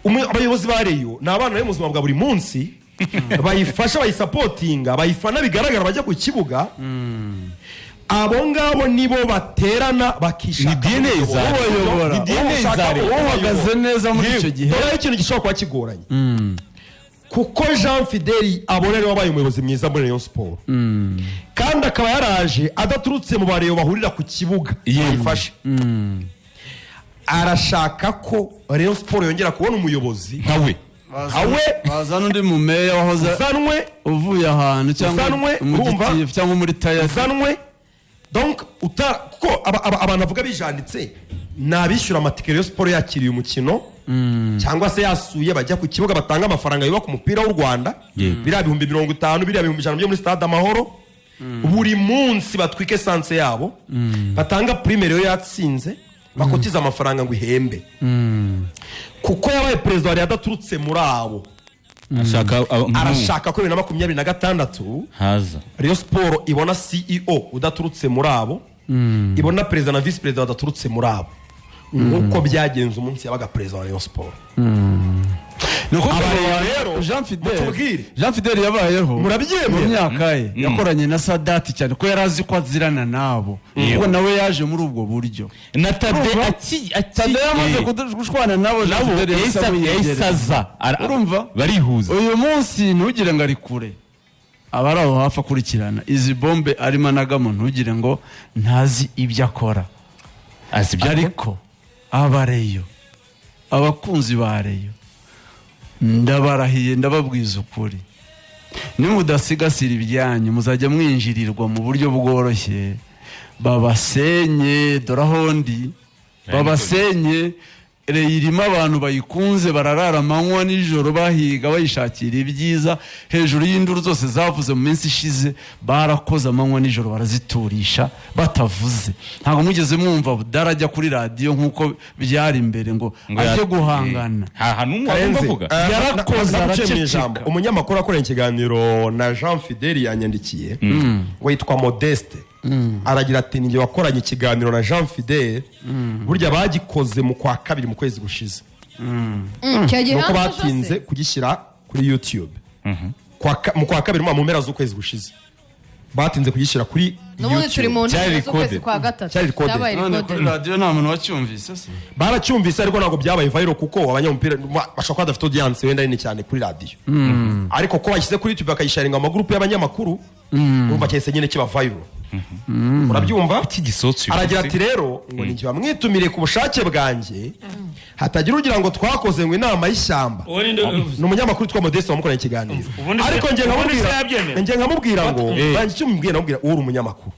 Abayobozi ba Rayon ni abana bari mu buzima bwa buri munsi, bayifasha, bayisupportinga, bayifana bigaragara, bajya ku kibuga. Abo ngabo nibo baterana bakishaka Ni DNA umuyobozi. za Ubayobora. Ni DNA Ushaka za Rayon. Uhagaze neza muri icyo gihe. Dore ikintu gishobora kuba kigoranye, kuko Jean Fideli abona ariwe wabaye umuyobozi mwiza muri Rayon Sport, kandi akaba yaraje adaturutse mu bareyo bahurira ku kibuga bayifashe. Arashaka ko Rayon Sport yongera kubona umuyobozi Nkawe. Nkawe. Bazana undi mumeya wahoze uzanwe uvuye ahantu cyangwa Uzanwe, mu urumva? gitifu cyangwa muri tayari. Uzanwe donc kuko abantu bavuga bijanditse ni abishyura amatike Rayon Sport yakiriye umukino cyangwa se yasuye, bajya ku kibuga, batanga amafaranga yubaka umupira w'u Rwanda. Biriya 50,000, biriya 100,000 byo muri Stade Amahoro buri munsi, batwike essence yabo, batanga prime rero yatsinze, bakotiza amafaranga ngo ihembe. Kuko yabaye perezida wa Rayon adaturutse muri abo, Ashaka arashaka ko 2026 haza Rayon Sport ibona CEO udaturutse muri abo, ibona perezida na visi perezida badaturutse muri abo, nk'uko byagenze umunsi yabaga perezida wa Rayon Sport. Ni ukuvuga Aba ngo rero, Jean Fidele mutubwire. Jean Fidele yabayeho Murabyemera? mu myaka ye, yakoranye na Sadati cyane ko yari azi ko azirana nabo, kuko nawe yaje muri ubwo buryo. Na Tade Urumva? aki Tade yamaze gushwana nabo, Jean nabo Fidele yahise yahise amwiyegereza. aza. Urumva? Barihuza. Uyu munsi ntugire ngo ari kure, aba ari aho hafi akurikirana izi bombe arimo anagamo. Ntugire ngo ntazi ibyo akora. Azi ibyo akora. Ariko abareyo, abakunzi ba Rayon, ndabarahiye, ndababwiza ukuri, nimudasigasira ibyanyu muzajya mwinjirirwa mu buryo bworoshye, babasenye. Dore aho ndi, babasenye. Rayon irimo abantu bayikunze, bararara amanywa nijoro bahiga, bayishakira ibyiza. Hejuru y'induru zose zavuze mu minsi ishize, barakoze amanywa nijoro, baraziturisha batavuze. Ntabwo mugeze mwumva budarajya kuri radiyo nk'uko byari imbere ngo Ngo ajye guhangana. Nta hantu n'umwe wumva Karenzi, avuga. Yarakoze, naguciye mu araceceka. ijambo. Umunyamakuru akoranye ikiganiro na Jean Fideli yanyandikiye ngo yitwa Modeste, aragira ati: "Ninjye wakoranye ikiganiro na Jean Fideli." Burya bagikoze mu kwa kabiri, mu kwezi gushize. Cyagiye Nuko hanze batinze jose. kugishyira kuri YouTube. Mu kwa kabiri, mu mpera z'ukwezi gushize, batinze kugishyira kuri N'ubundi turi mu YouTube. Cyari ntangiriro z'ukwezi recorded. kwa gatatu. Cyari recorded. Cyabaye None kuri recorded. radiyo nta muntu wacyumvise se? Baracyumvise, ariko ntabwo byabaye viral, kuko abanyamupira bashobora kuba badafite audience wenda nini cyane kuri radiyo. Ariko ko bashyize kuri YouTube, bakayisharinga mu magurupe y'abanyamakuru, urumva cyahise nyine kiba viral. Urabyumva? Iki gisohotse uyu Aragira munsi. ati rero ngo ni bamwitumire ku bushake bwanjye, hatagira ugira ngo twakoze ngo inama y'ishyamba. Uwo ni nde ubivuze? Ni umunyamakuru witwa Modeste wamukoranye ikiganiro. Ubundi Ariko njye ubundi se nkamubwira, yabyemera? njye nkamubwira ngo banjye icyo mubwira, namubwira uri umunyamakuru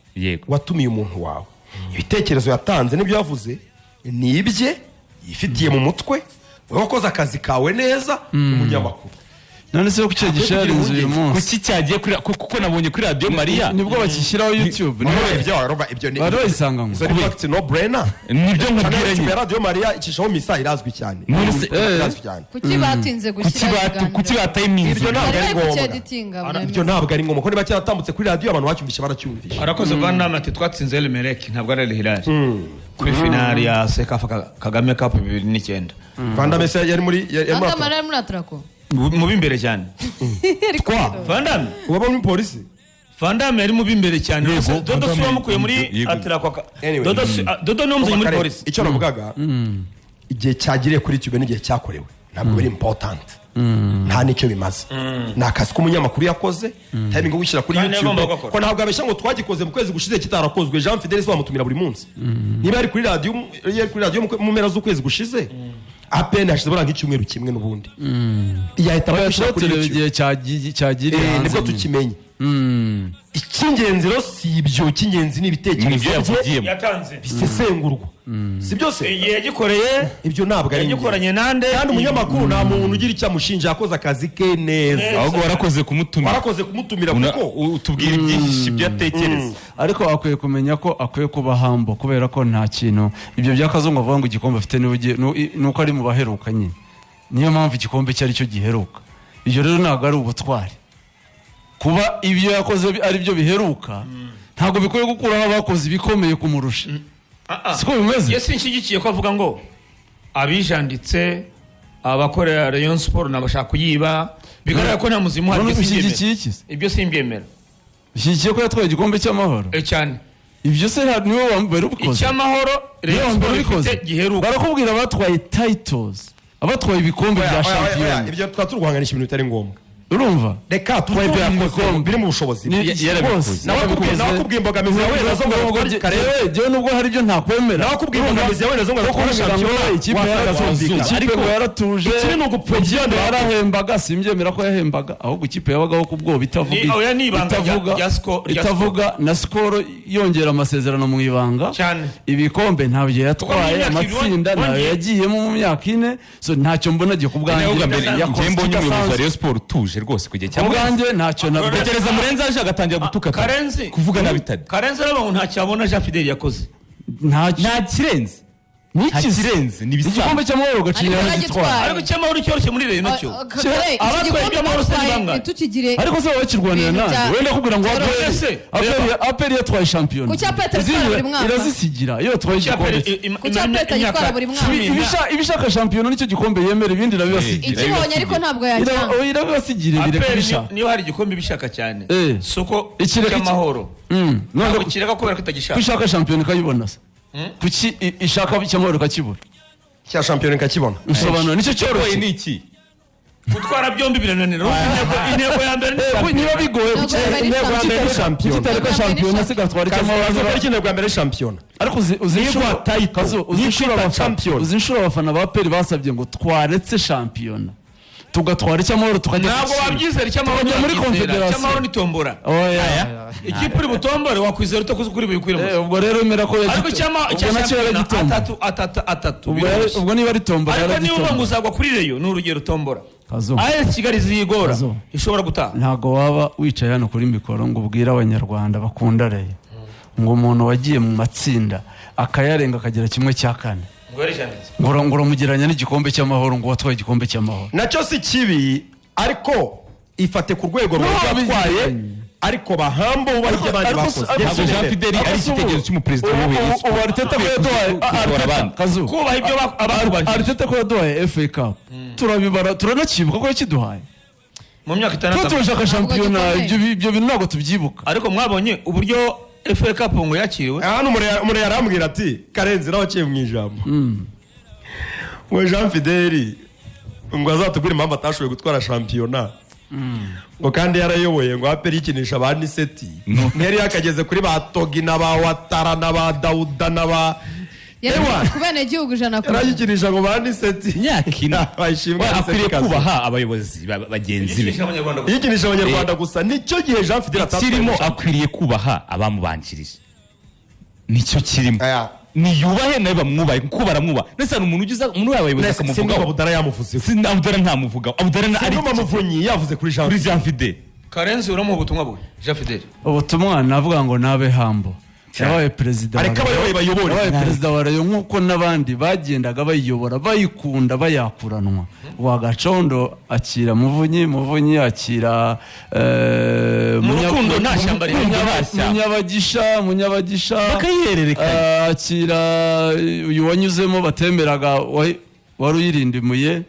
watumiye umuntu wawe, ibitekerezo yatanze n'ibyo yavuze ni ibye yifitiye mu mutwe. Wowe wakoze akazi kawe neza, umunyamakuru. None se kuki yagisharinze uyu munsi? Kuki cyagiye kuri, kuko nabonye kuri Radiyo Mariya. Nibwo bakishyiraho YouTube, nibwo Ibyo warumva, ibyo ni bari bayisanganywe. Izo ni fact, no brainer. Nibyo nkubwira Channel nyine. ya Radiyo Mariya icishaho misa, irazwi cyane. None se- Irazwi cyane. Kuki batinze Kuki gushyira kuki batayiminze? Ibyo ntabwo Bari ari bari ngombwa. kucyeditinga. Ibyo ntabwo ari ngombwa, kuko niba cyaratambutse kuri radiyo, abantu bacyumvishe, baracyumvishe. Arakoze Van Damme ati twatsinze El Merreikh, ntabwo ari El Hilal, kuri finali ya CECAFA Kagame Cup 2009. Van Damme se yari muri yari muri Andi ari muri Atraco. Mu b'imbere cyane. Twa Van Damme. Uba muri polisi. Van Damme yari mu b'imbere cyane. Yego, Dodo Van si Damme wamukuye muri Atraco Anyway. Dodo Dodo niwe wamuzanye muri Kare, polisi. icyo navugaga, igihe cyagiriye kuri YouTube n'igihe cyakorewe ntabwo biri important, nta n'icyo bimaze. Ni akazi k'umunyamakuru yakoze, timing yo gushyira kuri Kandi YouTube. yagombaga gukora. Ko ntabwo abeshya ngo twagikoze mu kwezi gushize kitarakozwe. Jean Fidele se wamutumira buri munsi? Niba yari kuri radiyo, yari kuri radiyo mu mpera z'ukwezi gushize, apene hashize buriya nk'icyumweru kimwe, n'ubundi yahita Oya, abishyira kuri tureba YouTube. igihe cyagiriye hanze Nibwo nyine. tukimenye. Icy'ingenzi rero si ibyo, icy'ingenzi ni ibitekerezo Nibyo bye yavugiyemo. Yatanze. bisesengurwa, si byose. Igihe yagikoreye. Ibyo ntabwo ari ingenzi. Yagikoranye nande? Kandi umunyamakuru nta muntu ugira icyo amushinja, yakoze akazi ke neza. Ahubwo warakoze kumutumira. Warakoze kumutumira kuko Utubwira ibyinshi ibyo atekereza. Ariko akwiye kumenya ko akwiye kuba humble, kubera ko nta kintu ibyo bya Kazungu avuga ngo igikombe afite nuko ari mu baheruka nyine, niyo mpamvu igikombe cye ari cyo giheruka. Ibyo rero ntabwo ari ubutwari. Kuba ibyo yakoze ari byo biheruka ntabwo bikwiye gukuraho abakoze ibikomeye kumurusha. Siko bimeze. Ye sinshyigikiye ko avuga ngo abijanditse abakorera Rayon Sport nabashaka kuyiba, bigaragara ko nta muzimu uhari. None Ibyo simbyemera. ushyigikiye iki se? Ibyo simbyemera. Ushyigikiye ko yatwaye igikombe cy'amahoro? Cyane. Ibyo se niwe wa mbere ubikoze? Icy'amahoro Niwe Rayon wa mbere Sport ubikoze? ifite giheruka. Barakubwira abatwaye titles, abatwaye ibikombe Oya, bya oya, oya, oya, shampiyona. ibyo twaba turi guhanganisha ibintu bitari ngombwa. Urumva? Reka tubahe ibyo yakoze Ibikombe. biri mu bushobozi bwe. Yarabikoze. Rwose. Nawe akubwiye imbogamizi yahuye nazo ngo atware Karere. Jewe nubwo hari ibyo ntakwemera. Nawe akubwiye imbogamizi yahuye nazo ngo atware Kuko shampiyona, ikipe wasanga zumvikana. ikipe ngo yaratuje. Ikiri ni ugupfobya Ikipe ibyo yarahembaga, simbyemera ko yahembaga, ahubwo ikipe yabagaho ku bwoba, itavuga Oya, ni ibanga itavuga rya rya itavuga na Skol yongera amasezerano mu ibanga. Cyane. Ibikombe ntabyo yatwaye, Kuko mu myaka ibiri amatsinda ntayo yagiyemo mu myaka 4, so ntacyo mbona gihe ku bwanjye Ahubwo mbere yakoze njye mbonye umuyobozi wa kidasanzwe. Rayon Sport utuje rwose ku gihe Ku cya Murenzi. bwanjye ntacyo nabwo. Tekereza Murenzi aje agatangira gutuka, Karenzi kuvuga nabi Tade. Karenzi aravuga ngo ntacyo abona Jean Fidele yakoze. Ntacyo. Nta kirenze. Nta Niki se? kirenze, ni ibisanzwe. Igikombe cy'amahoro Gacinya Ariko yaragitwaye. yaragitwaye. Ariko icy'amahoro cyoroshye muri Rayon nacyo. Kare, iki Abatwaye gikombe iby'amahoro se ni batwaye bangahe? ntitukigire Ariko se baba bakirwanira ibintu nande? Wenda kubwira ngo Byoroshye se. APR yatwaye shampiyona. Kuki APR itwara Izindi buri mwaka? irazisigira iyo yatwaye igikombe. Kuki APR itagitwara buri mwaka? Ibishaka shampiyona nicyo gikombe yemera, ibindi irabibasigira. Ikibonye ariko ntabwo yajyana. Irabibasigira, bireka APR ibishaka. Niyo hari igikombe ibishaka cyane, si uko cy'amahoro None ntabwo kireka kubera ko itagishaka. ko ishaka shampiyona ikayibona se, kuki ishaka icyamahoro ikakibura? Cya shampiyona ikakibona. Nsobanura, nicyo Cyoboye cyoroshye. ni iki? Gutwara byombi birananira. Intego ya mbere ni Niba bigoye, Ntabwo kuki yari Intego ya mbere ni kuki shampiyona. itareka Ntabwo yari shampiyona se igatwara icyamahoro? Kazi ko intego ya mbere ari shampiyona. Ariko uzi Niba inshuro title, Kazu, uzi niba inshuro kwita champion. Uzi inshuro abafana ba APR basabye ngo twaretse shampiyona tugatwara icyamahoro tukajya Ntabwo gukina. wabyizera icy'amahoro. Tukajya muri Ntiwabyizera. Confederation. Icy'amahoro ni tombora. Oya. Ikipe uri butombore wakwizera utakoze kuri buyikwire. Ubwo rero emera ko Ariko ubwo icya nacyo shampiyona yaragitomboye. atatu atatu atatu Ubwo biroroshye. ubwo niba ari tombora, Ariko niba uvuga ngo yaragitomboye. uzagwa kuri Rayon, ni urugero, tombora Kazu. AS Kigali ziyigora Kazu. ishobora gutaha. Ntabwo waba wicaye hano kuri mikoro ngo ubwire Abanyarwanda bakunda Rayon ngo umuntu wagiye mu matsinda akayarenga akagera 1/4 Ngo yarijanditse. ngo uramugereranya n'igikombe cy'amahoro, ngo watwaye igikombe cy'amahoro. Nacyo si kibi, ariko ifate ku rwego No, rwatwaye, bigereranye. ariko bahambo bubaha ibyo abandi bakoze. Ntabwo Jean Fidele ari icyitegererezo cy'umuperezida wayoboye Rayon Sport. Ubu Arteta ko yaduhaye Kuyobora abandi. Kazu. Kubaha ibyo abakubahije. Arteta ko yaduhaye FA Cup, turabibara, turanakibuka ko yakiduhaye. Mu myaka Tuba 6. turashaka shampiyona. Gikomeye. Ibyo bintu ntabwo tubyibuka. Ariko mwabonye uburyo FA Cup ngo yakiriwe. Hano umure yarambwira ati Karenzi nawe aciye mu ijambo ngo Jean Fideli ngo azatubwire impamvu atashoboye gutwara shampiyona. Ngo kandi yarayoboye ngo APR yikinisha ba Niseti, ntiyari yakageze kuri ba Togi na ba Watara na ba Dawuda na ba Yari Ewa. ku benegihugu 100%. Yarayikinisha ngo ba Niseti. Imyaka 4. Bayishimwe. We akwiriye kubaha abayobozi bagenzi be. Yikinisha Abanyarwanda gusa. Yikinisha Abanyarwanda gusa. Nicyo gihe Jean Fidele Kirimo akwiriye kubaha abamubanjirije, nicyo kirimo. Aya. Niyubahe nawe bamwubahe kuko baramwubaha. Ndetse hari umuntu ugize umuntu w'abayobozi Sindumva akamuvugaho. Budara yamuvuzeho. Abudara ntamuvugaho, Abudara na ari Sindumva Muvunyi yavuze kuri Jean kuri Jean Fidele. Karenzi, uramuha ubutumwa bwe Jean Fidele? Ubutumwa navuga ngo nabe hambo, yabaye perezida wa Ariko Rayon. abayoboye bayobore. Yabaye perezida wa Rayon nk'uko n'abandi bagendaga bayiyobora, bayikunda, bayakuranwa. Rwagacondo akira Muvunyi, Muvunyi akira Mu rukundo nta shyamba rihari. Munyabagisha, Munyabagisha Bakayihererekanya. Akira uyu wanyuzemo batemeraga, wari uyirindimuye,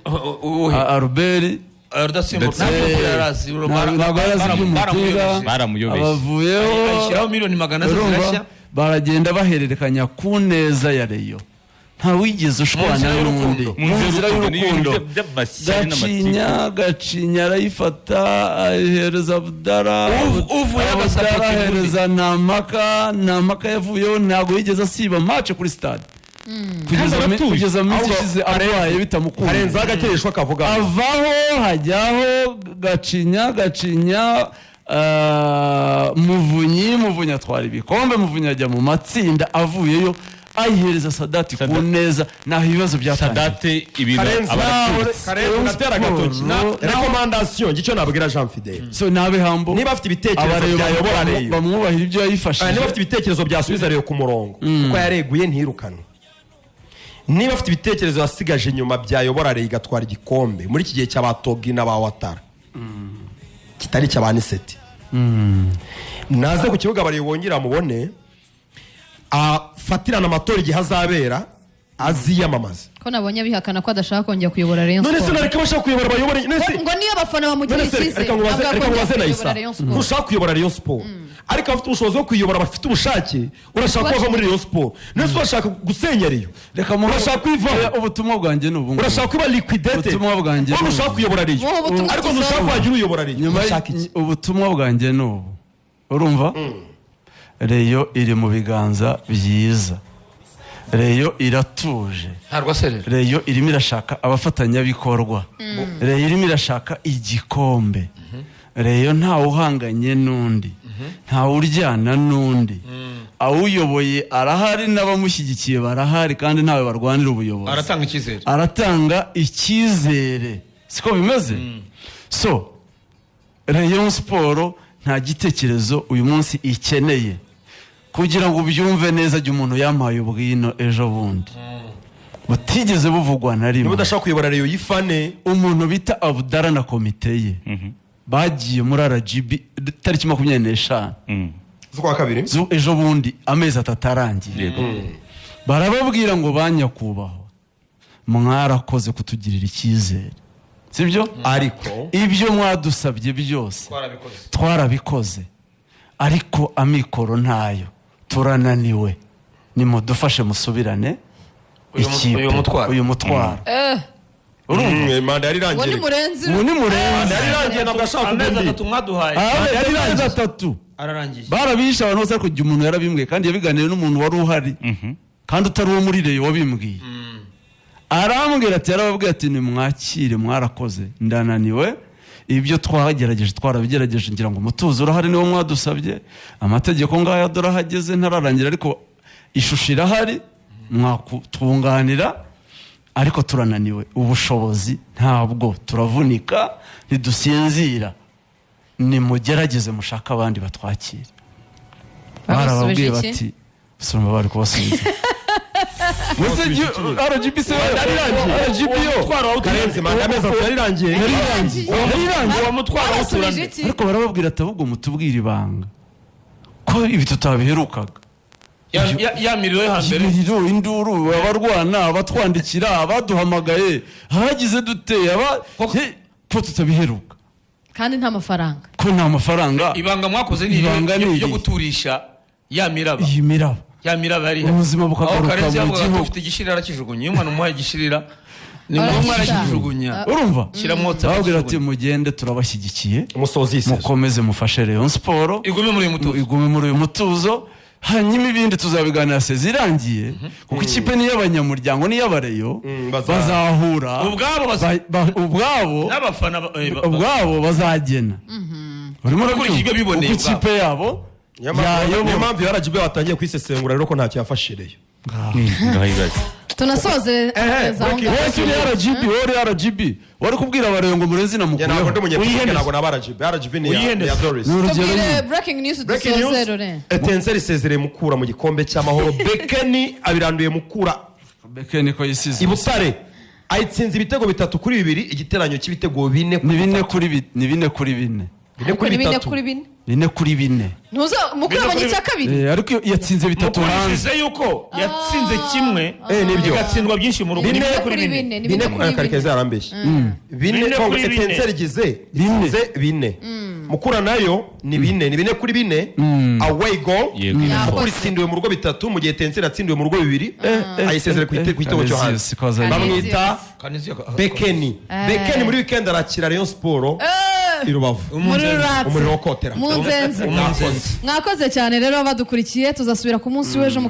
Uwuhe? Albert. Rudatsimburwa. Ntabwo yarazi. Ntabwo yari azi iby'umupira. Baramuyobeje. Abavuyeho. Ayishyiraho miliyoni 400 Urumva? zirashya. Baragenda bahererekanya ku neza ya Rayon, nta wigeze ushwana Mu nzira n'undi. y'urukundo. Mu nzira y'urukundo. By'amashyari n'amatiku. Gacinya, Gacinya arayifata ayihereza Budara. Uvuye Budara agasapota undi. ahereza Ntampaka. Ntampaka yavuyeho, ntabwo yigeze asiba match kuri stade kugeza Kandi aratuje. kugeza mu minsi Ahubwo ishize arwaye bitamukunda. Karenzi agakereshwa akavuga. Avaho hajyaho Gacinya, Gacinya Muvunyi, Muvunyi atwara ibikombe, Muvunyi ajya mu matsinda, avuyeyo ayihereza Sadati ku neza. Naho ibibazo byatangiye. Sadate ibintu Karenzi aba aratubitse. Karenzi natera agatoki. Recommandation, ngicyo nabwira Jean Fidele: So nabe hambo. Niba afite ibitekerezo Abareba byayobora Rayon, bamwubahira ibyo Ah, yayifashije. niba afite ibitekerezo byasubiza Rayon ku murongo, kuko yareguye ntiyirukanwe, niba afite ibitekerezo yasigaje inyuma byayobora Rayon igatwara igikombe muri iki gihe cya ba Togi na ba Watara, kitari icya ba Niseti, naze ku kibuga bareba, bongere bamubone, afatirane amatora igihe azabera, aziyamamaze. Ko nabonye abihakana ko adashaka kongera kuyobora Rayon None se Sport? nareka abashaka kuyobora bayobore. None se Ngo niyo abafana bamugirira none se icyizere, reka nkubaze, ntabwo reka yakongera nkubaze kuyobora Nayisa, Rayon Sport. ntushaka kuyobora Rayon Sport, ariko abafite ubushobozi bwo kuyobora bafite ubushake, urashaka ko bava muri Rayon Sport. None se urashaka gusenya Rayon? Reka Urashaka kuyivaho? Ubutumwa bwanjye ni ubu ngubu. Urashaka kuba liquidated? Ubutumwa bwanjye Wowe ni ushaka ubu. kuyobora Rayon, Wowe ubutumwa ariko ntushaka tuzamuha. wagira uyobora Rayon. Nyuma Urashaka iki? Ubutumwa bwanjye ni ubu, urumva, Rayon iri mu biganza byiza, Rayon iratuje. Ntabwo aserera. Rayon irimo irashaka abafatanyabikorwa, Rayon irimo irashaka igikombe. Rayon ntawe uhanganye n'undi, ntawe uryana n'undi. Awuyoboye arahari n'abamushyigikiye barahari, kandi ntawe barwanira ubuyobozi. Aratanga icyizere. Aratanga icyizere, siko bimeze? So Rayon Sport nta gitekerezo uyu munsi ikeneye. Kugira ngo ubyumve neza, jya umuntu yampaye ubwino ejo bundi butigeze buvugwa na Niba rimwe. udashaka kuyobora Rayon, yifane. Umuntu bita Abudara na komite ye bagiye muri RGB tariki 25 z'ukwa kabiri. Ejo bundi, amezi 3 arangiye. Barababwira ngo: "Ba nyakubahwa, mwarakoze kutugirira icyizere, sibyo? Ariko Ibyo mwadusabye byose Twarabikoze. twarabikoze, ariko amikoro ntayo, turananiwe, nimudufashe musubirane ikipe." Uyu mutwaro. Uyu mutwaro. Urumva manda yari Ngo irangiye. ni Murenzi. Ubu ni Murenzi. Manda yari irangiye, ntabwo ashaka Amezi ubundi. 3 mwaduhaye Amezi 3 ararangiye. Barabishe abantu bose, ariko igihe umuntu yarabimbwiye, kandi yabiganiye n'umuntu wari uhari kandi utari uwo muri Rayon wabimbwiye, arambwira ati yarababwiye ati: "Nimwakire, mwarakoze, ndananiwe, ibyo twagerageje twarabigerageje, ngira ngo umutuzo urahari, niwo mwadusabye, amategeko ngaya dore ahageze, ntararangira ariko ishusho irahari, mwakutwunganira, ariko turananiwe, ubushobozi ntabwo, turavunika, ntidusinzira, nimugerageze mushake abandi batwakire." Babasubije Barababwiye iki? bati surumva bari kubasubiza RGB se, RGB yo. Karenzi, manda y'amezi 3 yari irangiye. Yari irangiye, yari irangiye. Uwo mutwaro Babasubije w'uturande. iki? Ariko barababwira ati: "Ahubwo mutubwire ibanga, ko ibi tutabiherukaga." Ya miriro yo hambere. Imiriro, induru, abarwana, abatwandikira, abaduhamagaye, abagize dute, aba ko tutabiheruka? Kandi nta mafaranga. Ko nta mafaranga. Ibanga mwakoze ni Ibanga ni iri irihe? yo guturisha ya miraba. Iyi miraba. Ya miraba yari Ubuzima bukagaruka aho Karenzi mu yavugaga ati gihugu. ufite igishirira arakijugunya. Iyo umwana umuhaye igishirira Ni ngombwa, Arakica. arakijugunya. Urumva, Shyiramo WhatsApp, babwira ati akijugunya. mugende, turabashyigikiye, Umusozi y'isezo. Mukomeze mufashe Rayon Sport Igume muri uyu mutuzo. Igume muri uyu mutuzo, hanyuma ibindi tuzabiganira sezi irangiye, kuko ikipe ni iy'abanyamuryango, ni iy'abareyo. Bazahura Ubwabo ubwabo n'abafana ubwabo bazagena. Urimo Bakurikije ibyo biboneye uko ikipe yabo Niyo mpamvu, niyo yayobora. mpamvu RGB batangiye kwisesengura rero ko ntacyo yafashe Rayon. Ngaho ibaze. Tunasoze neza aho ngaho. Wowe uri RGB, wowe uri RGB, wari kubwira abareyo ngo murezi na Njye ntabwo ndi mukuyeho. umunyepolitike, Uyihendeze. ntabwo naba RGB. RGB ni iya Uyihendeze. ni iya Doris. Ni urugero Tubwire nyine. breaking news, Breaking dusoze, news, Laurent. Etincelles isezereye Mukura mu gikombe cy'Amahoro. Bekeni abiranduye Mukura Beke niko yisize. i Butare, ayitsinze ibitego 3-2, igiteranyo cy'ibitego 4 Ni 4 kuri ni 4 kuri 4. 4 Ariko kuri ni 4 bitatu. kuri 4. 4 kuri 4. Ntuza mukuru 4 abonye kuri icya kabiri. Ariko yatsinze 3 hanze. Mukurikize yuko yatsinze kimwe, Nibyo. igatsindwa byinshi mu rugo. Ni Bine 4 kuri 4. Ni 4 4 kuri Karekezi 4. yarambeshye. 4 Bine ko kuri 4. Etincelles igize 4. itsinze 4, Mukura nayo ni 4, ni 4 kuri 4 away goal. Yego. Mukura itsindiwe mu rugo 3, mu gihe Etincelles yatsindiwe mu rugo 2, ayisezere ku gitego cyo hanze. Bamwita Bekeni. Bekeni muri weekend arakira Rayon Sport i Rubavu. Muri ruratsi. Umuriro wo kotera. Mu nzenze. Umunzenze. Mwakoze cyane rero badukurikiye, tuzasubira ku munsi w'ejo mu